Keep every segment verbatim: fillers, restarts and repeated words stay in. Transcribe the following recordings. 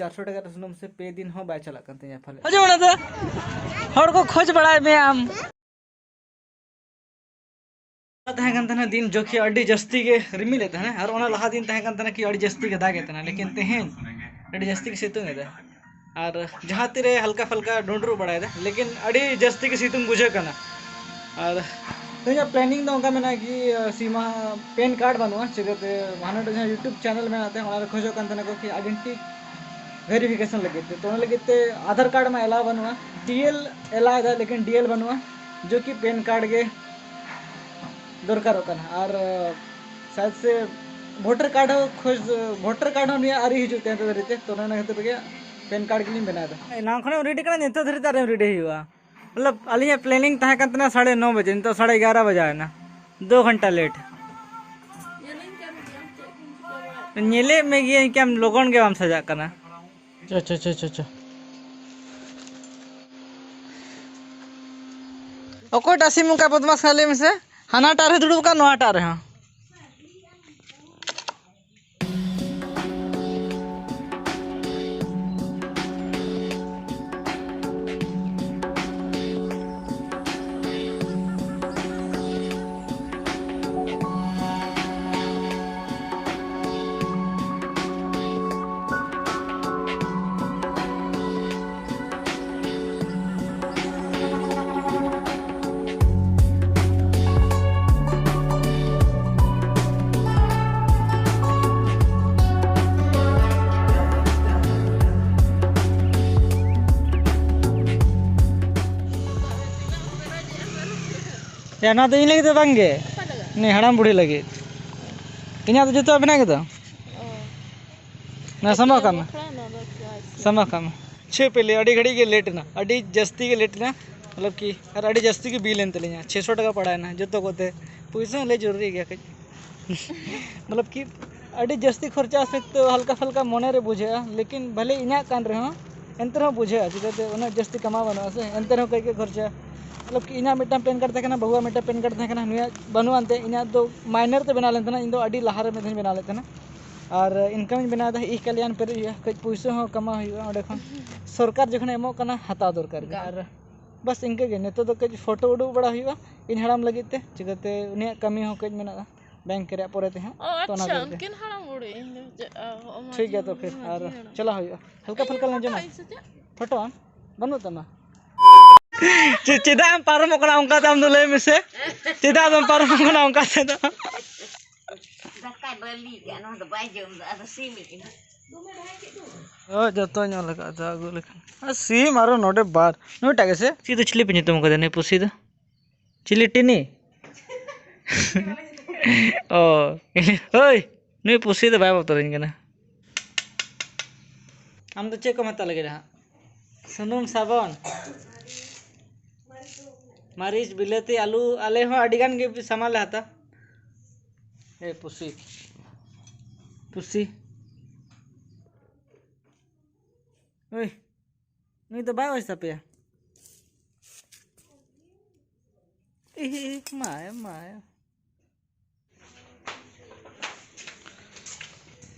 ᱪᱟᱨᱥᱚ ᱴᱟᱠᱟ ᱨᱮ ᱥᱩᱱᱩᱢ ᱥᱮ ᱯᱮ ᱫᱤᱱ ᱦᱚᱸ ᱵᱟᱭ ᱪᱟᱞᱟᱜ ᱠᱟᱱ ᱛᱤᱧᱟ ᱯᱟᱞᱮ᱾ ᱦᱤᱡᱩᱜ ᱚᱱᱟ ᱫᱚ ᱦᱚᱲ ᱠᱚ ᱠᱷᱚᱡᱽ ᱵᱟᱲᱟᱭ ᱢᱮᱭᱟ ᱟᱢ᱾ ᱛᱟᱦᱮᱸ ᱠᱟᱱ ᱛᱟᱦᱮᱱᱟ ᱫᱤᱱ ᱡᱚᱠᱷᱮᱡ ᱟᱹᱰᱤ ᱡᱟᱹᱥᱛᱤ ᱜᱮ ᱨᱤᱢᱤᱞᱮᱫ ᱛᱟᱦᱮᱱᱟ, ᱟᱨ ᱚᱱᱟ ᱞᱟᱦᱟ ᱫᱤᱱ ᱛᱟᱦᱮᱸ ᱠᱟᱱ ᱛᱟᱦᱮᱱᱟ ᱠᱤ ᱟᱹᱰᱤ ᱡᱟᱹᱥᱛᱤ ᱜᱮ ᱫᱟᱜᱮᱫ ᱛᱟᱦᱮᱱᱟ, ᱞᱮᱠᱤᱱ ᱛᱮᱦᱮᱧ ᱟᱹᱰᱤ ᱡᱟᱹᱥᱛᱤ ᱜᱮ ᱥᱤᱛᱩᱝ ᱮᱫᱟ᱾ ᱟᱨ ᱡᱟᱦᱟᱸ ᱛᱤᱨᱮ ᱦᱟᱞᱠᱟ ᱯᱷᱟᱞᱠᱟ ᱰᱩᱸᱰᱨᱩᱜ ᱵᱟᱲᱟᱭᱮᱫᱟ, ᱞᱮᱠᱤᱱ ᱟᱹᱰᱤ ᱡᱟᱹᱥᱛᱤ ᱜᱮ ᱥᱤᱛᱩᱝ ᱵᱩᱡᱷᱟᱹᱜ ᱠᱟᱱᱟ᱾ ᱟᱨ ᱛᱮᱦᱮᱧᱟᱜ ᱯᱞᱮᱱᱤᱝ ᱫᱚ ᱚᱱᱠᱟ ᱢᱮᱱᱟᱜᱼᱟ ᱠᱤ, ᱟᱹ, ᱥᱤᱢᱟ ᱯᱮᱱ ᱠᱟᱨᱰ ᱵᱟᱹᱱᱩᱜᱼᱟ, ᱪᱤᱠᱟᱹᱛᱮ ᱦᱟᱱᱟᱴᱟᱜ ᱡᱟᱦᱟᱸ YouTube ᱪᱮᱱᱮᱞ ᱢᱮᱱᱟᱜ ᱛᱟᱭᱟ, ᱚᱱᱟᱨᱮ ᱠᱷᱚᱡᱚᱜ ᱠᱟᱱ ᱛᱟᱦᱮᱱᱟ ᱠᱚ ᱠᱤ ᱟᱭᱰᱮᱱᱴᱤᱴᱤ ᱵᱷᱮᱨᱤᱯᱷᱤᱠᱮᱥᱚᱱ ᱞᱟᱹᱜᱤᱫ ᱛᱮ᱾ ᱛᱚ ᱚᱱᱟ ᱞᱟᱹᱜᱤᱫ ᱛᱮ ᱟᱫᱷᱟᱨ ᱠᱟᱨᱰ ᱢᱟ ᱮᱞᱟᱣ ᱵᱟᱹᱱᱩᱜᱼᱟ, ᱰᱤ ᱮᱞ ᱮᱞᱟᱣ ᱮᱫᱟ, ᱞᱮᱠᱤᱱ ᱰᱤ ᱮᱞ ᱵᱟᱹᱱᱩᱜᱼᱟ, ᱡᱚ ᱠᱤ ᱯᱮᱱ ᱠᱟᱨᱰ ᱜᱮ ᱫᱚᱨᱠᱟᱨᱚᱜ ᱠᱟᱱᱟ᱾ ᱟᱨ, ᱟᱹ, ᱥᱟᱭᱮᱫ ᱥᱮ ᱵᱷᱳᱴᱟᱨ ᱠᱟᱨᱰ ᱦᱚᱸ ᱠᱷᱚᱡᱽ, ᱵᱷᱳᱴᱟᱨ ᱠᱟᱨᱰ ᱦᱚᱸ ᱱᱩᱭᱟᱜ ᱟᱹᱣᱨᱤ ᱦᱤᱡᱩᱜ ᱛᱟᱭᱟ ᱱᱤᱛᱚᱜ ᱫᱷᱟᱹᱨᱤᱡ ᱛᱮ, ᱛᱚ ᱚᱱᱟ ᱠᱷᱟᱹᱛᱤᱨ ᱜᱮ ᱯᱮᱱ ᱠᱟᱨᱰ ᱜᱮᱞᱤᱧ ᱵᱮᱱᱟᱣ ᱮᱫᱟ᱾ ᱮᱱᱟᱝ ᱠᱷᱚᱱᱮᱢ ᱨᱮᱰᱤ ᱠᱟᱱᱟ, ᱱᱤᱛᱚᱜ ᱫᱷᱟᱹᱨᱤᱡ ᱛᱮ ᱟᱹᱣᱨᱤᱢ ᱨᱮᱰᱤ ᱦᱩᱭᱩᱜᱼᱟ᱾ ᱢᱚᱛᱞᱚᱵ, ᱟᱹᱞᱤᱧᱟᱜ ᱯᱞᱮᱱᱤᱝ ᱛᱟᱦᱮᱸ ᱠᱟᱱ ᱛᱟᱦᱮᱱᱟ ᱥᱟᱲᱮ ᱱᱚ ᱵᱟᱡᱮ, ᱱᱤᱛᱚᱜ ᱥᱟᱲᱮ ᱮᱜᱟᱨᱚ ᱵᱟᱡᱟᱣ ᱮᱱᱟ, ᱫᱩ ᱜᱷᱚᱱᱴᱟ ᱞᱮᱴ᱾ ᱧᱮᱞᱮᱫ ᱢᱮ ᱜᱤᱭᱟᱹᱧ ᱠᱤ ᱟᱢ ᱞᱚᱜᱚᱱ ᱜᱮ ᱵᱟᱢ ᱥᱟᱡᱟᱜ ᱠᱟᱱᱟ᱾ ᱪᱚ, ᱪᱚ, ᱪᱚ, ᱪᱚ, ᱪᱚ᱾ ᱚᱠᱚᱭᱴᱟᱜ ᱥᱤᱢ ᱚᱱᱠᱟ ᱵᱚᱫᱢᱟᱥ ᱠᱟᱱᱟ ᱞᱟᱹᱭ ᱢᱮᱥᱮ? ᱦᱟᱱᱟᱴᱟᱜ ᱨᱮ ᱫᱩᱲᱩᱵ ᱟᱠᱟᱱ, ᱱᱚᱣᱟᱴᱟᱜ ᱨᱮᱦᱚᱸ᱾ ᱭᱟ, ᱱᱚᱣᱟ ᱫᱚ ᱤᱧ ᱞᱟᱹᱜᱤᱫ ᱫᱚ ᱵᱟᱝ ᱜᱮ᱾ ᱚᱠᱟ ᱞᱟᱹᱜᱤᱫ? ᱱᱩᱭ ᱦᱟᱲᱟᱢ ᱵᱩᱲᱦᱤ ᱞᱟᱹᱜᱤᱫ᱾ ᱤᱧᱟᱹᱜ ᱫᱚ ᱡᱚᱛᱚ ᱟᱵᱤᱱᱟᱜ ᱜᱮ ᱫᱚ? ᱚ᱾ ᱱᱚᱣᱟ ᱥᱟᱢᱵᱟᱣ ᱠᱟᱜ ᱢᱮ᱾ ᱵᱟᱠᱷᱨᱟ ᱱᱚᱣᱟ ᱫᱚ ᱪᱚᱭᱮᱥ᱾ ᱥᱟᱢᱵᱟᱣ ᱠᱟᱜ ᱢᱮ᱾ ᱪᱷᱮ ᱯᱮ ᱞᱮ, ᱟᱹᱰᱤ ᱜᱷᱟᱹᱲᱤᱡ ᱜᱮ ᱞᱮᱴ ᱮᱱᱟ, ᱟᱹᱰᱤ ᱡᱟᱹᱥᱛᱤ ᱜᱮ ᱞᱮᱴ ᱮᱱᱟ, ᱢᱚᱛᱞᱚᱵ ᱠᱤ ᱟᱨ ᱟᱹᱰᱤ ᱡᱟᱹᱥᱛᱤ ᱜᱮ ᱵᱤᱞ ᱮᱱ ᱛᱟᱹᱞᱤᱧᱟ, ᱪᱷᱮ ᱥᱚ ᱴᱟᱠᱟ ᱯᱟᱲᱟᱣ ᱮᱱᱟ ᱡᱚᱛᱚ ᱠᱚᱛᱮ᱾ ᱯᱩᱭᱥᱟᱹ ᱦᱚᱸ ᱞᱟᱹᱭ ᱡᱚᱨᱩᱨᱤ ᱜᱮᱭᱟ ᱠᱟᱹᱡ᱾ ᱢᱚᱛᱞᱚᱵ ᱠᱤ ᱟᱹᱰᱤ ᱡᱟᱹᱥᱛᱤ ᱠᱷᱚᱨᱪᱟ ᱥᱮᱫ ᱛᱮ ᱦᱟᱞᱠᱟ ᱯᱷᱟᱞᱠᱟ ᱢᱚᱱᱮ ᱨᱮ ᱵᱩᱡᱷᱟᱹᱜᱼᱟ, ᱞᱮᱠᱤᱱ ᱵᱷᱟᱞᱮ ᱤᱧᱟᱹᱜ ᱠᱟᱱ ᱨᱮᱦᱚᱸ ᱮᱱᱛᱮ ᱨᱮᱦᱚᱸ ᱵᱩᱡᱷᱟᱹᱜᱼᱟ, ᱪᱤᱠᱟᱹᱛᱮ ᱩᱱᱟᱹᱜ ᱡᱟᱹᱥᱛᱤ ᱠᱟᱢᱟᱣ ᱵᱟᱹᱱᱩᱜᱼᱟ ᱥᱮ, ᱮᱱᱛᱮ ᱨᱮᱦᱚᱸ ᱠᱟᱹᱡ ᱠᱟᱹᱡ ᱠᱷᱚᱨᱪᱟ᱾ ᱢᱚᱛᱞᱚᱵ ᱠᱤ ᱤᱧᱟᱹᱜ ᱢᱤᱫᱴᱟᱝ ᱯᱮᱱ ᱠᱟᱨᱰ ᱛᱟᱦᱮᱸ ᱠᱟᱱᱟ, ᱵᱟᱹᱦᱩᱣᱟᱜ ᱢᱤᱫᱴᱟᱝ ᱯᱮᱱ ᱠᱟᱨᱰ ᱛᱟᱦᱮᱸ ᱠᱟᱱᱟ, ᱱᱩᱭᱟᱜ ᱵᱟᱹᱱᱩᱜ ᱟᱱᱛᱮ ᱤᱧᱟᱹᱜ ᱫᱚ ᱢᱟᱭᱱᱚᱨ ᱛᱮ ᱵᱮᱱᱟᱣ ᱞᱮᱱ ᱛᱟᱦᱮᱱᱟ, ᱤᱧ ᱫᱚ ᱟᱹᱰᱤ ᱞᱟᱦᱟ ᱨᱮ ᱢᱤᱫ ᱫᱷᱟᱣ ᱤᱧ ᱵᱮᱱᱟᱣ ᱞᱮᱫ ᱛᱟᱦᱮᱱᱟ᱾ ᱟᱨ income ᱤᱧ ᱵᱮᱱᱟᱣ ᱮᱫᱟ, ᱤ ᱠᱟᱞᱭᱟᱱ ᱯᱮᱨᱮᱡ ᱦᱩᱭᱩᱜᱼᱟ, ᱠᱟᱹᱡ ᱯᱩᱭᱥᱟᱹ ᱦᱚᱸ ᱠᱟᱢᱟᱣ ᱦᱩᱭᱩᱜᱼᱟ ᱚᱸᱰᱮ ᱠᱷᱚᱱ᱾ ᱥᱚᱨᱠᱟᱨ ᱡᱚᱠᱷᱚᱱᱮ ᱮᱢᱚᱜ ᱠᱟᱱᱟ, ᱦᱟᱛᱟᱣ ᱫᱚᱨᱠᱟᱨ ᱜᱮ᱾ ᱟᱨ ᱵᱟᱥ ᱤᱱᱠᱟᱹ ᱜᱮ, ᱱᱤᱛᱚᱜ ᱫᱚ ᱠᱟᱹᱡ ᱯᱷᱳᱴᱳ ᱩᱰᱩᱠ ᱵᱟᱲᱟ ᱦᱩᱭᱩᱜᱼᱟ ᱤᱧ ᱦᱟᱲᱟᱢ ᱞᱟᱹᱜᱤᱫ ᱛᱮ, ᱪᱤᱠᱟᱹᱛᱮ ᱩᱱᱤᱭᱟᱜ ᱠᱟᱹᱢᱤ ᱦᱚᱸ ᱠᱟᱹᱡ ᱢᱮᱱᱟᱜᱼᱟ ᱵᱮᱝᱠ ᱨᱮᱭᱟᱜ ᱯᱚᱨᱮ ᱛᱮ ᱦᱟᱸᱜ᱾ ᱚ, ᱛᱚ ᱚᱱᱟ ᱟᱪᱪᱷᱟ, ᱫᱚᱨᱠᱟᱨ᱾ ᱩᱱᱠᱤᱱ ᱦᱟᱲᱟᱢ ᱵᱩᱲᱦᱤ, ᱤᱧ ᱫᱚ ᱪᱮᱫ, ᱚ, ᱚ, ᱴᱷᱤᱠ ᱜᱮᱭᱟ ᱢᱟᱹᱡᱷᱤ, ᱛᱚ ᱯᱷᱤᱨ, ᱢᱟᱹᱡᱷᱤ ᱟᱨ ᱦᱟᱲᱟᱢ᱾ ᱪᱟᱞᱟᱣ ᱦᱩᱭᱩᱜᱼᱟ, ᱦᱟᱞᱠᱟ ᱯᱷᱩᱞᱠᱟ ᱞᱟᱸᱡᱚᱢᱟ᱾ ᱤᱧ ᱥᱮ ᱪᱮᱫ? ᱯᱷᱳᱴᱳ ᱟᱢ? ᱵᱟᱹᱱᱩᱜ ᱛᱟᱢᱟ? ᱪᱮ-, ᱪᱮᱫᱟᱜ ᱮᱢ ᱯᱟᱨᱚᱢᱚᱜ ᱠᱟᱱᱟ ᱚᱱᱠᱟ ᱛᱮ? ᱟᱢ ᱫᱚ ᱞᱟᱹᱭ ᱢᱮᱥᱮ, ᱪᱮᱫᱟᱜ ᱫᱚᱢ ᱯᱟᱨᱚᱢᱚᱜ ᱠᱟᱱᱟ ᱚᱱᱠᱟ ᱛᱮᱫᱚ? ᱫᱟᱠᱟᱭ ᱵᱟᱹᱞᱤ ᱠᱟᱜᱼᱟ, ᱱᱚᱣᱟ ᱫᱚ ᱵᱟᱭ ᱡᱚᱢ ᱫᱟ, ᱟᱫᱚ ᱥᱤᱢ ᱤᱧ᱾ ᱦᱳᱭ, ᱡᱚᱛᱚᱧ ᱚᱞ ᱟᱠᱟᱫ ᱫᱚ, ᱟᱹᱜᱩ ᱞᱮᱠᱷᱟᱱ᱾ ᱟᱨ ᱥᱤᱢ ᱟᱨᱚ ᱱᱚᱰᱮ ᱵᱟᱨ, ᱱᱩᱭᱴᱟᱜ ᱜᱮᱥᱮ? ᱪᱮᱫ ᱫᱚ ᱪᱤᱞᱤ ᱯᱮ ᱧᱩᱛᱩᱢ ᱟᱠᱟᱫᱟ ᱱᱩᱭ ᱯᱩᱥᱤ ᱫᱚ? ᱪᱤᱞᱤ ᱴᱤᱱᱤ? ᱚ, ᱦᱳᱭ, ᱱᱩᱭ ᱯᱩᱥᱤ ᱫᱚ ᱵᱟᱭ ᱵᱚᱛᱚᱨᱟᱹᱧ ᱠᱟᱱᱟ᱾ ᱟᱢ ᱫᱚ ᱪᱮᱫ ᱠᱚᱢ ᱦᱟᱛᱟᱣ ᱞᱟᱹᱜᱤᱫ ᱦᱟᱸᱜ? ᱥᱩᱱᱩᱢ, ᱥᱟᱵᱚᱱ, ᱢᱟᱹᱨᱤᱪ, ᱵᱤᱞᱟᱹᱛᱤ, ᱟᱹᱞᱩ, ᱟᱞᱮ ᱦᱚᱸ ᱟᱹᱰᱤ ᱜᱟᱱ ᱜᱮ ᱥᱟᱢᱟᱱ ᱞᱮ ᱦᱟᱛᱟᱣᱟ᱾ ᱮ ᱯᱩᱥᱤ, ᱯᱩᱥᱤ, ᱳᱭ, ᱱᱩᱭ ᱫᱚ ᱵᱟᱭ ᱚᱭ ᱥᱟᱯᱮᱭᱟ᱾ ᱤᱦᱤ, ᱢᱟᱭᱟ, ᱢᱟᱭᱟ᱾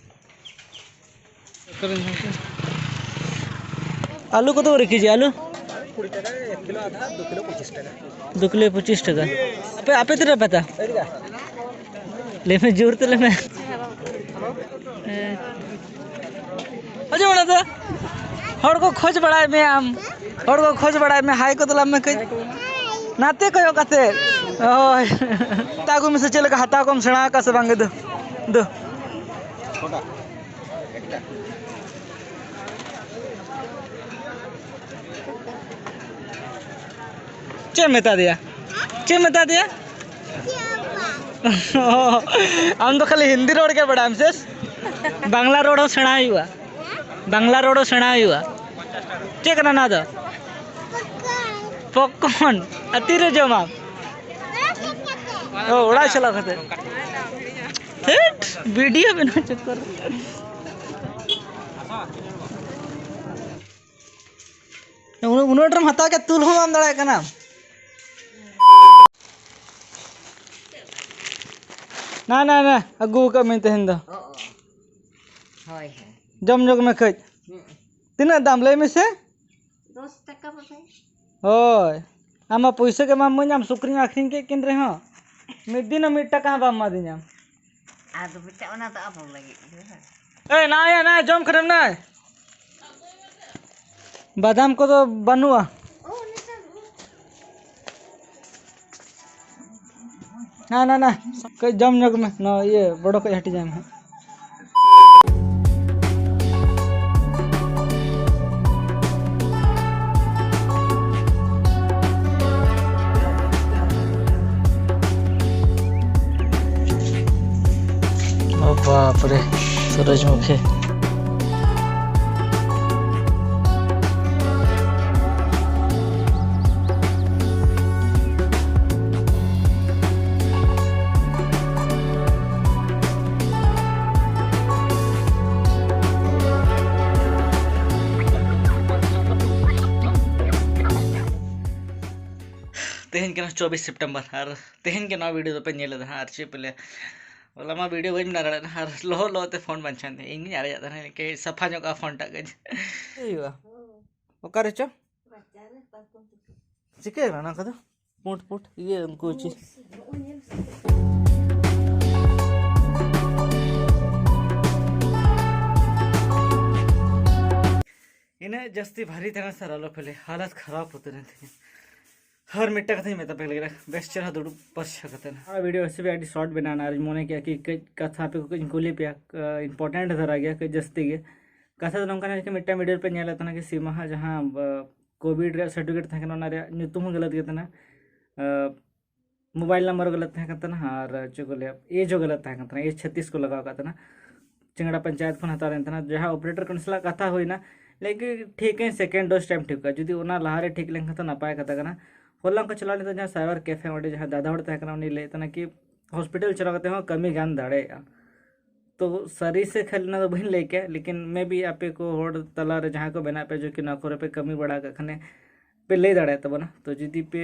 ᱟᱹᱞᱩ ᱠᱚᱫᱚ ᱨᱮ ᱠᱮᱡᱤ ᱟᱹᱞᱩ? ᱠᱩᱲᱤ ᱴᱟᱠᱟ, ᱮᱠ ᱠᱤᱞᱳ ᱟᱫᱷᱟ, ᱫᱩ ᱠᱤᱞᱳ ᱯᱚᱸᱪᱤᱥ ᱴᱟᱠᱟ᱾ ᱫᱩ ᱠᱤᱞᱳ ᱯᱚᱸᱪᱤᱥ ᱴᱟᱠᱟ᱾ ᱟᱯᱮ, ᱟᱯᱮ ᱛᱤᱱᱟᱹᱜ ᱯᱮ ᱦᱟᱛᱟᱣᱟ? ᱞᱟᱹᱭ ᱢᱮ, ᱡᱳᱨ ᱛᱮ ᱞᱟᱹᱭ ᱢᱮ᱾ ᱦᱮᱸ᱾ ᱦᱤᱡᱩᱜ ᱢᱮ ᱱᱚᱛᱮ᱾ ᱦᱚᱲ ᱠᱚ ᱠᱷᱚᱡᱽ ᱵᱟᱲᱟᱭᱮᱫ ᱢᱮᱭᱟ ᱟᱢ᱾ ᱦᱚᱲ ᱠᱚ ᱠᱷᱚᱡᱽ ᱵᱟᱲᱟᱭᱮᱫ ᱢᱮᱭᱟ, ᱦᱟᱭ ᱠᱚ ᱛᱟᱞᱟᱝ ᱢᱮ ᱠᱟᱹᱡ᱾ ᱱᱟᱛᱮ ᱠᱚᱭᱚᱜ ᱠᱟᱛᱮ᱾ ᱦᱳᱭ᱾ ᱢᱮᱛᱟ ᱠᱚ ᱢᱮᱥᱮ ᱪᱮᱫ ᱞᱮᱠᱟ ᱦᱟᱛᱟᱣ ᱠᱚᱢ ᱥᱮᱬᱟ ᱟᱠᱟᱫ ᱥᱮ ᱵᱟᱝ ᱜᱮ ᱫᱩ᱾ ᱫᱩ᱾ ᱪᱮᱫ ᱮᱢ ᱢᱮᱛᱟ ᱫᱮᱭᱟ? ᱪᱮᱫ ᱮᱢ ᱢᱮᱛᱟ ᱫᱮᱭᱟ? ᱟᱢ ᱫᱚ ᱠᱷᱟᱹᱞᱤ ᱦᱤᱱᱫᱤ ᱨᱚᱲ ᱜᱮ ᱵᱟᱲᱟᱭᱟᱢ ᱥᱮ? ᱵᱟᱝᱞᱟ ᱨᱚᱲ ᱦᱚᱸ ᱥᱮᱬᱟ ᱦᱩᱭᱩᱜᱼᱟ᱾ ᱵᱟᱝᱞᱟ ᱨᱚᱲ ᱦᱚᱸ ᱥᱮᱬᱟ ᱦᱩᱭᱩᱜᱼᱟ᱾ ᱪᱮᱫ ᱠᱟᱱᱟ ᱱᱚᱣᱟ ᱫᱚ? ᱯᱚᱯᱠᱚᱨᱱ᱾ ᱟᱨ ᱛᱤᱨᱮ ᱡᱚᱢᱟᱢ? ᱚ, ᱚᱲᱟᱜ ᱪᱟᱞᱟᱣ ᱠᱟᱛᱮ᱾ ᱦᱮᱴ, ᱵᱷᱤᱰᱤᱭᱳ ᱵᱮᱱᱟᱣ ᱪᱚᱠᱚᱨ ᱨᱮ᱾ ᱩᱱᱟᱹᱜ, ᱩᱱᱟᱹᱜ ᱰᱷᱮᱨᱮᱢ ᱦᱟᱛᱟᱣ ᱠᱮᱫ, ᱛᱩᱞ ᱦᱚᱸ ᱵᱟᱢ ᱫᱟᱲᱮᱭᱟᱜ ᱠᱟᱱᱟ᱾ ᱱᱟ, ᱱᱟ, ᱱᱟ, ᱟᱹᱜᱩ ᱟᱠᱟᱫ ᱢᱮ ᱛᱮᱦᱮᱧ ᱫᱚ᱾ ᱦᱳᱭ, ᱦᱳᱭ᱾ ᱡᱚᱢ ᱧᱚᱜ ᱢᱮ ᱠᱟᱹᱡ᱾ ᱦᱩᱸ᱾ ᱛᱤᱱᱟᱹᱜ ᱫᱟᱢ ᱞᱟᱹᱭ ᱢᱮᱥᱮ? ᱫᱚᱥ ᱴᱟᱠᱟ ᱵᱚᱞᱮ᱾ ᱦᱳᱭ, ᱟᱢ ᱢᱟ ᱯᱩᱭᱥᱟᱹ ᱜᱮ ᱵᱟᱢ ᱤᱢᱟᱹᱧᱟ, ᱟᱢ ᱥᱩᱠᱨᱤᱧ ᱟᱹᱠᱷᱨᱤᱧ ᱠᱮᱫ ᱠᱤᱱ ᱨᱮᱦᱚᱸ ᱢᱤᱫ ᱫᱤᱱ ᱦᱚᱸ ᱢᱤᱫ ᱴᱟᱠᱟ ᱦᱚᱸ ᱵᱟᱢ ᱮᱢᱟᱫᱤᱧᱟ᱾ ᱟᱫᱚ ᱵᱮᱴᱟ, ᱚᱱᱟ ᱫᱚ ᱟᱵᱚ ᱞᱟᱹᱜᱤᱫ ᱜᱮ ᱵᱟᱝ? ᱮᱭ, ᱱᱟᱭ ᱭᱟ, ᱱᱟᱭ, ᱡᱚᱢ ᱠᱷᱟᱱᱮᱢ ᱱᱟᱭ᱾ ᱵᱟᱫᱟᱢ ᱠᱚᱫᱚ ᱵᱟᱹᱱᱩᱜᱼᱟ᱾ ᱚ, ᱱᱮᱛᱟᱨ ᱫᱚ᱾ ᱱᱟ, ᱱᱟ, ᱱᱟ, ᱠᱟᱹᱡ ᱡᱚᱢ ᱧᱚᱜ ᱢᱮ, ᱱᱚᱣᱟ ᱤᱭᱟᱹ ᱵᱚᱰᱚ ᱠᱟᱹᱡ ᱦᱟᱹᱴᱤᱧ ᱟᱭ ᱢᱮ ᱦᱟᱸᱜ᱾ ᱚ ᱵᱟᱯ ᱨᱮ, ᱥᱩᱨᱚᱡᱽᱢᱩᱠᱷᱤ᱾ ᱛᱮᱦᱮᱧ ᱠᱟᱱᱟ ᱪᱚᱵᱵᱤᱥ ᱥᱮᱯᱴᱮᱢᱵᱚᱨ, ᱟᱨ ᱛᱮᱦᱮᱧ ᱜᱮ ᱱᱚᱣᱟ ᱵᱷᱤᱰᱤᱭᱳ ᱫᱚᱯᱮ ᱧᱮᱞ ᱮᱫᱟ ᱦᱟᱸᱜ᱾ ᱟᱨ ᱪᱮᱫ ᱯᱮ ᱞᱟᱹᱭᱟ, ᱦᱚᱞᱟ ᱢᱟ ᱵᱷᱤᱰᱤᱭᱳ ᱵᱟᱹᱧ ᱵᱮᱱᱟᱣ ᱫᱟᱲᱮᱭᱟᱜ ᱛᱟᱦᱮᱸᱫ, ᱟᱨ ᱞᱚᱦᱚᱫ ᱞᱚᱦᱚᱫ ᱛᱮ ᱯᱷᱳᱱ ᱵᱟᱧᱪᱟᱣᱮᱱ ᱛᱤᱧᱟ᱾ ᱤᱧ ᱜᱤᱧ ᱟᱨᱮᱡᱟᱜ ᱛᱟᱦᱮᱸᱫ, ᱠᱟᱹᱡ ᱥᱟᱯᱷᱟ ᱧᱚᱜ ᱠᱟᱜᱼᱟ ᱯᱷᱳᱱ ᱴᱟᱜ ᱠᱟᱹᱡ᱾ ᱪᱮᱫ ᱦᱩᱭᱩᱜᱼᱟ? ᱚᱠᱟ ᱨᱮᱪᱚ? ᱪᱤᱠᱟᱹᱭᱮᱱᱟ ᱚᱱᱟ ᱠᱚᱫᱚ? ᱯᱩᱸᱰ ᱯᱩᱸᱰ ᱤᱭᱟᱹ ᱩᱱᱠᱩ ᱪᱮᱫ? ᱤᱱᱟᱹᱜ ᱡᱟᱹᱥᱛᱤ ᱵᱷᱟᱨᱤ ᱛᱟᱦᱮᱱᱟ ᱥᱟᱨ, ᱟᱞᱚ ᱯᱮ ᱞᱟᱹᱭᱟ, ᱦᱟᱞᱚᱛ ᱠᱷᱟᱨᱟᱯ ᱩᱛᱟᱹᱨᱮᱱ ᱛᱤᱧᱟ᱾ ᱦᱟᱨ ᱢᱤᱫᱴᱟᱝ ᱠᱟᱛᱷᱟᱧ ᱢᱮᱛᱟ ᱯᱮ ᱞᱟᱹᱜᱤᱫ, ᱵᱮᱥ ᱪᱮᱦᱨᱟ ᱫᱩᱲᱩᱵ ᱯᱟᱨᱪᱷᱟ ᱠᱟᱛᱮ᱾ ᱚᱱᱟ ᱵᱷᱤᱰᱤᱭᱳ ᱦᱤᱥᱟᱹᱵ ᱟᱹᱰᱤ ᱥᱚᱨᱴ ᱵᱮᱱᱟᱣ ᱮᱱᱟ, ᱟᱨ ᱢᱚᱱᱮ ᱠᱮᱫᱼᱟ ᱠᱤ ᱠᱟᱹᱡ ᱠᱟᱛᱷᱟ ᱟᱯᱮ ᱠᱚ ᱠᱟᱹᱡ ᱤᱧ ᱠᱩᱞᱤ ᱯᱮᱭᱟ, ᱤᱢᱯᱚᱨᱴᱮᱱᱴ ᱫᱷᱟᱨᱟ ᱜᱮᱭᱟ, ᱠᱟᱹᱡ ᱡᱟᱹᱥᱛᱤ ᱜᱮ᱾ ᱠᱟᱛᱷᱟ ᱫᱚ ᱱᱚᱝᱠᱟ ᱠᱟᱱᱟ ᱠᱤ ᱢᱤᱫᱴᱟᱝ ᱵᱷᱤᱰᱤᱭᱳ ᱨᱮᱯᱮ ᱧᱮᱞᱮᱫ ᱛᱟᱦᱮᱱᱟ ᱠᱤ ᱥᱤᱢᱟ ᱦᱟᱸᱜ ᱡᱟᱦᱟᱸ, ᱵᱟ, ᱠᱳᱵᱷᱤᱰ ᱨᱮᱭᱟᱜ ᱥᱟᱨᱴᱤᱯᱷᱤᱠᱮᱴ ᱛᱟᱦᱮᱸ ᱠᱟᱱᱟ, ᱚᱱᱟ ᱨᱮᱭᱟᱜ ᱧᱩᱛᱩᱢ ᱦᱚᱸ ᱜᱟᱞᱟᱛ ᱜᱮ ᱛᱟᱦᱮᱱᱟ, ᱟ, ᱢᱳᱵᱟᱭᱤᱞ ᱱᱟᱢᱵᱟᱨ ᱦᱚᱸ ᱜᱟᱞᱟᱛ ᱛᱟᱦᱮᱸ ᱠᱟᱱ ᱛᱟᱦᱮᱱᱟ, ᱟᱨ ᱪᱮᱫ ᱠᱚ ᱞᱟᱹᱭᱟ, ᱮᱡᱽ ᱦᱚᱸ ᱜᱟᱞᱟᱛ ᱛᱟᱦᱮᱸ ᱠᱟᱱ ᱛᱟᱦᱮᱱᱟ, ᱮᱡᱽ ᱪᱷᱟᱛᱤᱥ ᱠᱚ ᱞᱟᱜᱟᱣ ᱟᱠᱟᱫ ᱛᱟᱦᱮᱱᱟ᱾ ᱪᱮᱝᱲᱟ ᱯᱚᱧᱪᱟᱭᱮᱛ ᱠᱷᱚᱱ ᱦᱟᱛᱟᱣ ᱞᱮᱱ ᱛᱟᱦᱮᱱᱟ, ᱡᱟᱦᱟᱸ ᱚᱯᱟᱨᱮᱴᱚᱨ ᱠᱚ ᱥᱟᱞᱟᱜ ᱠᱟᱛᱷᱟ ᱦᱩᱭᱱᱟ, ᱞᱟᱹᱭ ᱠᱮᱫ ᱴᱷᱤᱠ ᱟᱹᱧ, ᱥᱮᱠᱮᱱᱰ ᱰᱳᱡᱽ ᱴᱟᱭᱤᱢ ᱴᱷᱤᱠ ᱠᱚᱜᱼᱟ, ᱡᱩᱫᱤ ᱚᱱᱟ ᱞᱟᱦᱟᱨᱮ ᱴᱷᱤᱠ ᱞᱮᱱᱠᱷᱟᱱ ᱛᱚ ᱱᱟᱯᱟᱭ ᱠᱟᱛᱷᱟ ᱠᱟᱱᱟ᱾ ᱦᱚᱞᱟ ᱚᱱᱠᱟ ᱪᱟᱞᱟᱣ ᱞᱮᱱ ᱛᱟᱦᱮᱸᱫ ᱡᱟᱦᱟᱸ ᱥᱟᱭᱵᱟᱨ ᱠᱮᱯᱷᱮ, ᱚᱸᱰᱮ ᱡᱟᱦᱟᱸ ᱫᱟᱫᱟ ᱦᱚᱲ ᱛᱟᱦᱮᱸ ᱠᱟᱱᱟ, ᱩᱱᱤ ᱞᱟᱹᱭᱮᱫ ᱛᱟᱦᱮᱱᱟ ᱠᱤ ᱦᱚᱥᱯᱤᱴᱟᱞ ᱪᱟᱞᱟᱣ ᱠᱟᱛᱮ ᱦᱚᱸ ᱠᱟᱹᱢᱤ ᱜᱟᱱ ᱫᱟᱲᱮᱭᱟᱜᱼᱟ᱾ ᱛᱚ ᱥᱟᱹᱨᱤ ᱥᱮ ᱠᱷᱟᱹᱞᱤ ᱚᱱᱟ ᱫᱚ ᱵᱟᱹᱧ ᱞᱟᱹᱭ ᱠᱮᱭᱟ, ᱞᱮᱠᱤᱱ ᱢᱮ ᱵᱤ ᱟᱯᱮ ᱠᱚ ᱦᱚᱲ ᱛᱟᱞᱟᱨᱮ ᱡᱟᱦᱟᱸᱭ ᱠᱚ ᱢᱮᱱᱟᱜ ᱯᱮ, ᱡᱚᱠᱤ ᱱᱚᱣᱟ ᱠᱚᱨᱮ ᱯᱮ ᱠᱟᱹᱢᱤ ᱵᱟᱲᱟ ᱟᱠᱟᱫ ᱠᱷᱟᱱᱮ ᱯᱮ ᱞᱟᱹᱭ ᱫᱟᱲᱮᱭᱟᱜ ᱛᱟᱵᱚᱱᱟ᱾ ᱛᱚ ᱡᱩᱫᱤ ᱯᱮ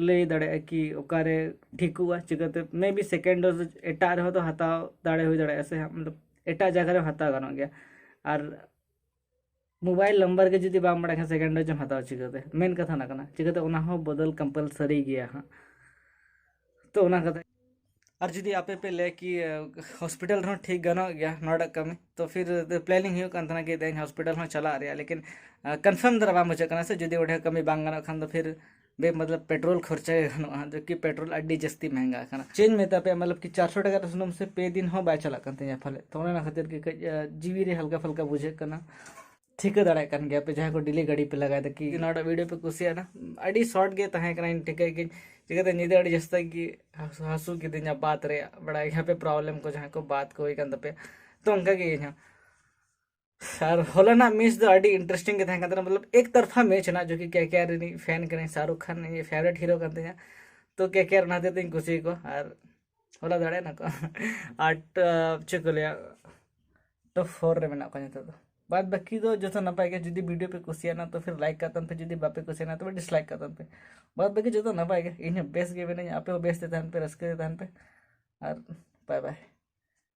ᱞᱟᱹᱭ ᱫᱟᱲᱮᱭᱟᱜᱼᱟ ᱠᱤ ᱚᱠᱟᱨᱮ ᱴᱷᱤᱠᱚᱜᱼᱟ, ᱪᱤᱠᱟᱹᱛᱮ ᱢᱮ ᱵᱤ ᱥᱮᱠᱮᱱᱰ ᱰᱳᱡᱽ ᱮᱴᱟᱜ ᱨᱮᱦᱚᱸ ᱛᱚ ᱦᱟᱛᱟᱣ ᱫᱟᱲᱮ ᱦᱩᱭ ᱫᱟᱲᱮᱭᱟᱜᱼᱟ ᱥᱮ, ᱢᱚᱛᱞᱚᱵ ᱮᱴᱟᱜ ᱡᱟᱭᱜᱟ ᱨᱮ ᱦᱟᱛᱟᱣ ᱜᱟᱱᱚᱜ ᱜᱮᱭᱟ᱾ ᱟᱨ ᱢᱳᱵᱟᱭᱤᱞ ᱱᱟᱢᱵᱟᱨ ᱜᱮ ᱡᱩᱫᱤ ᱵᱟᱢ ᱵᱟᱲᱟᱭ ᱠᱷᱟᱱ, ᱥᱮᱠᱮᱱᱰ ᱰᱳᱡᱽ ᱮᱢ ᱦᱟᱛᱟᱣ ᱪᱤᱠᱟᱹᱛᱮ? ᱢᱮᱱ ᱠᱟᱛᱷᱟ ᱚᱱᱟ ᱠᱟᱱᱟ, ᱪᱤᱠᱟᱹᱛᱮ ᱚᱱᱟ ᱦᱚᱸ ᱵᱚᱫᱚᱞ ᱠᱚᱢᱯᱟᱞᱥᱟᱨᱤ ᱜᱮᱭᱟ ᱦᱟᱸᱜ᱾ ᱛᱚ ᱚᱱᱟ ᱠᱟᱛᱷᱟ᱾ ᱟᱨ ᱡᱩᱫᱤ ᱟᱯᱮ ᱯᱮ ᱞᱟᱹᱭ ᱠᱤ ᱦᱚᱥᱯᱤᱴᱟᱞ ᱨᱮᱦᱚᱸ ᱴᱷᱤᱠ ᱜᱟᱱᱚᱜ ᱜᱮᱭᱟ ᱱᱚᱣᱟᱴᱟᱜ ᱠᱟᱹᱢᱤ, ᱛᱚ ᱯᱷᱤᱨ ᱯᱞᱮᱱᱤᱝ ᱦᱩᱭᱩᱜ ᱠᱟᱱ ᱛᱟᱦᱮᱱᱟ ᱠᱤ ᱛᱮᱦᱮᱧ ᱦᱚᱥᱯᱤᱴᱟᱞ ᱦᱚᱸ ᱪᱟᱞᱟᱜ ᱨᱮᱭᱟᱜ, ᱞᱮᱠᱤᱱ ᱠᱚᱱᱯᱷᱟᱨᱢ ᱫᱷᱟᱨᱟ ᱵᱟᱝ ᱵᱩᱡᱷᱟᱹᱜ ᱠᱟᱱᱟ ᱥᱮ, ᱡᱩᱫᱤ ᱚᱸᱰᱮ ᱠᱟᱹᱢᱤ ᱵᱟᱝ ᱜᱟᱱᱚᱜ ᱠᱷᱟᱱ ᱫᱚ ᱯᱷᱤᱨ ᱵᱮ ᱢᱚᱛᱞᱚᱵ ᱯᱮᱴᱨᱳᱞ ᱠᱷᱚᱨᱪᱟ ᱜᱮ ᱜᱟᱱᱚᱜᱼᱟ, ᱡᱚ ᱠᱤ ᱯᱮᱴᱨᱳᱞ ᱟᱹᱰᱤ ᱡᱟᱹᱥᱛᱤ ᱢᱮᱦᱮᱝᱜᱟ ᱠᱟᱱᱟ᱾ ᱪᱮᱫ ᱤᱧ ᱢᱮᱛᱟ ᱯᱮᱭᱟ, ᱢᱚᱛᱞᱚᱵ ᱠᱤ ᱪᱟᱨᱥᱚ ᱴᱟᱠᱟ ᱨᱮ ᱥᱩᱱᱩᱢ ᱥᱮ ᱯᱮ ᱫᱤᱱ ᱦᱚᱸ ᱵᱟᱭ ᱪᱟᱞᱟᱜ ᱠᱟᱱ ᱛᱤᱧᱟ ᱯᱷᱟᱞᱮ᱾ ᱛᱚ ᱚᱱᱮ ᱚᱱᱟ ᱠᱷᱟᱹᱛᱤᱨ ᱜᱮ ᱠᱟᱹᱡ ᱡᱤᱣᱤ ᱨᱮ ᱦᱟᱞᱠᱟ ᱯᱷᱟᱞᱠᱟ ᱵᱩᱡᱷᱟᱹᱜ ᱠᱟᱱᱟ᱾ ᱴᱷᱤᱠᱟᱹ ᱫᱟᱲᱮᱭᱟᱜ ᱠᱟᱱ ᱜᱮᱭᱟ ᱯᱮ ᱡᱟᱦᱟᱸᱭ ᱠᱚ ᱰᱮᱞᱤ ᱜᱟᱹᱰᱤ ᱯᱮ ᱞᱟᱜᱟᱭ ᱫᱟ ᱠᱤ ᱱᱚᱣᱟ ᱵᱷᱤᱰᱤᱭᱳ ᱯᱮ ᱠᱩᱥᱤᱭᱟᱜᱼᱟ᱾ ᱟᱹᱰᱤ ᱥᱚᱨᱴ ᱜᱮ ᱛᱟᱦᱮᱸ ᱠᱟᱱᱟ, ᱤᱧ ᱴᱷᱤᱠᱟᱹᱭ ᱜᱤᱧ᱾ ᱪᱤᱠᱟᱹᱛᱮ ᱧᱤᱫᱟᱹ ᱟᱹᱰᱤ ᱡᱟᱹᱥᱛᱤ ᱜᱮ ᱦᱟᱹᱥᱩ, ᱦᱟᱹᱥᱩ ᱠᱤᱫᱤᱧᱟ ᱵᱟᱛ ᱨᱮᱭᱟᱜ, ᱵᱟᱲᱟᱭ ᱜᱮᱭᱟ ᱯᱮ ᱯᱨᱚᱵᱞᱮᱢ ᱠᱚ ᱡᱟᱦᱟᱸ ᱠᱚ ᱵᱟᱛ ᱠᱚ ᱦᱩᱭ ᱠᱟᱱ ᱛᱟᱯᱮᱭᱟ, ᱛᱚ ᱚᱱᱠᱟ ᱜᱮ ᱤᱧ ᱦᱚᱸ᱾ ᱟᱨ ᱦᱚᱞᱟᱱᱟᱜ ᱢᱮᱪ ᱫᱚ ᱟᱹᱰᱤ ᱤᱱᱴᱟᱨᱮᱥᱴᱤᱝ ᱜᱮ ᱛᱟᱦᱮᱸ ᱠᱟᱱ ᱛᱟᱦᱮᱱᱟ, ᱢᱚᱛᱞᱚᱵ ᱮᱠ ᱛᱚᱨᱯᱷᱟ ᱢᱮᱪ ᱦᱮᱱᱟᱜ, ᱡᱚ ᱠᱤ ᱠᱮ ᱠᱮ ᱟᱨ ᱨᱤᱱᱤᱡ ᱯᱷᱮᱱ ᱠᱟᱹᱱᱟᱹᱧ, ᱥᱟᱦᱨᱩᱠ ᱠᱷᱟᱱ ᱤᱧ ᱯᱷᱮᱵᱟᱨᱮᱴ ᱦᱤᱨᱳ ᱠᱟᱱ ᱛᱤᱧᱟ, ᱛᱚ ᱠᱮ ᱠᱮ ᱟᱨ ᱚᱱᱟ ᱦᱚᱛᱮᱡ ᱛᱮᱧ ᱠᱩᱥᱤᱭᱟᱠᱚᱣᱟ᱾ ᱟᱨ ᱦᱚᱞᱟ ᱫᱟᱲᱮᱭᱟᱜ ᱱᱟᱠᱚ ᱟᱴ, ᱪᱮᱫ ᱠᱚ ᱞᱟᱹᱭᱟ, ᱴᱚᱯ ᱯᱷᱳᱨ ᱨᱮ ᱢᱮᱱᱟᱜ ᱠᱚᱣᱟ ᱱᱤᱛᱚᱜ ᱫᱚ᱾ ᱵᱟᱫ ᱵᱟᱹᱠᱤ ᱫᱚ ᱡᱚᱛᱚ ᱱᱟᱯᱟᱭ ᱜᱮ᱾ ᱡᱩᱫᱤ ᱵᱷᱤᱰᱤᱭᱳ ᱯᱮ ᱠᱩᱥᱤᱭᱟᱜᱼᱟ ᱛᱚ ᱯᱷᱤᱨ ᱞᱟᱭᱤᱠ ᱠᱟᱜ ᱛᱟᱵᱚᱱ ᱯᱮ, ᱡᱩᱫᱤ ᱵᱟᱯᱮ ᱠᱩᱥᱤᱭᱟᱜᱼᱟ ᱛᱚᱵᱮ ᱰᱤᱥᱞᱟᱭᱤᱠ ᱠᱟᱜ ᱛᱟᱵᱚᱱ ᱯᱮ᱾ ᱵᱟᱫ ᱵᱟᱹᱠᱤ ᱡᱚᱛᱚ ᱱᱟᱯᱟᱭ ᱜᱮ, ᱤᱧ ᱦᱚᱸ ᱵᱮᱥ ᱜᱮ ᱢᱮᱱᱟᱹᱧᱟ, ᱟᱯᱮ ᱦᱚᱸ ᱵᱮᱥ ᱛᱮ ᱛᱟᱦᱮᱱ ᱯᱮ, ᱨᱟᱹᱥᱠᱟᱹ ᱛᱮ ᱛᱟᱦᱮᱱ ᱯᱮ, ᱟᱨ ᱵᱟᱭ ᱵᱟᱭ᱾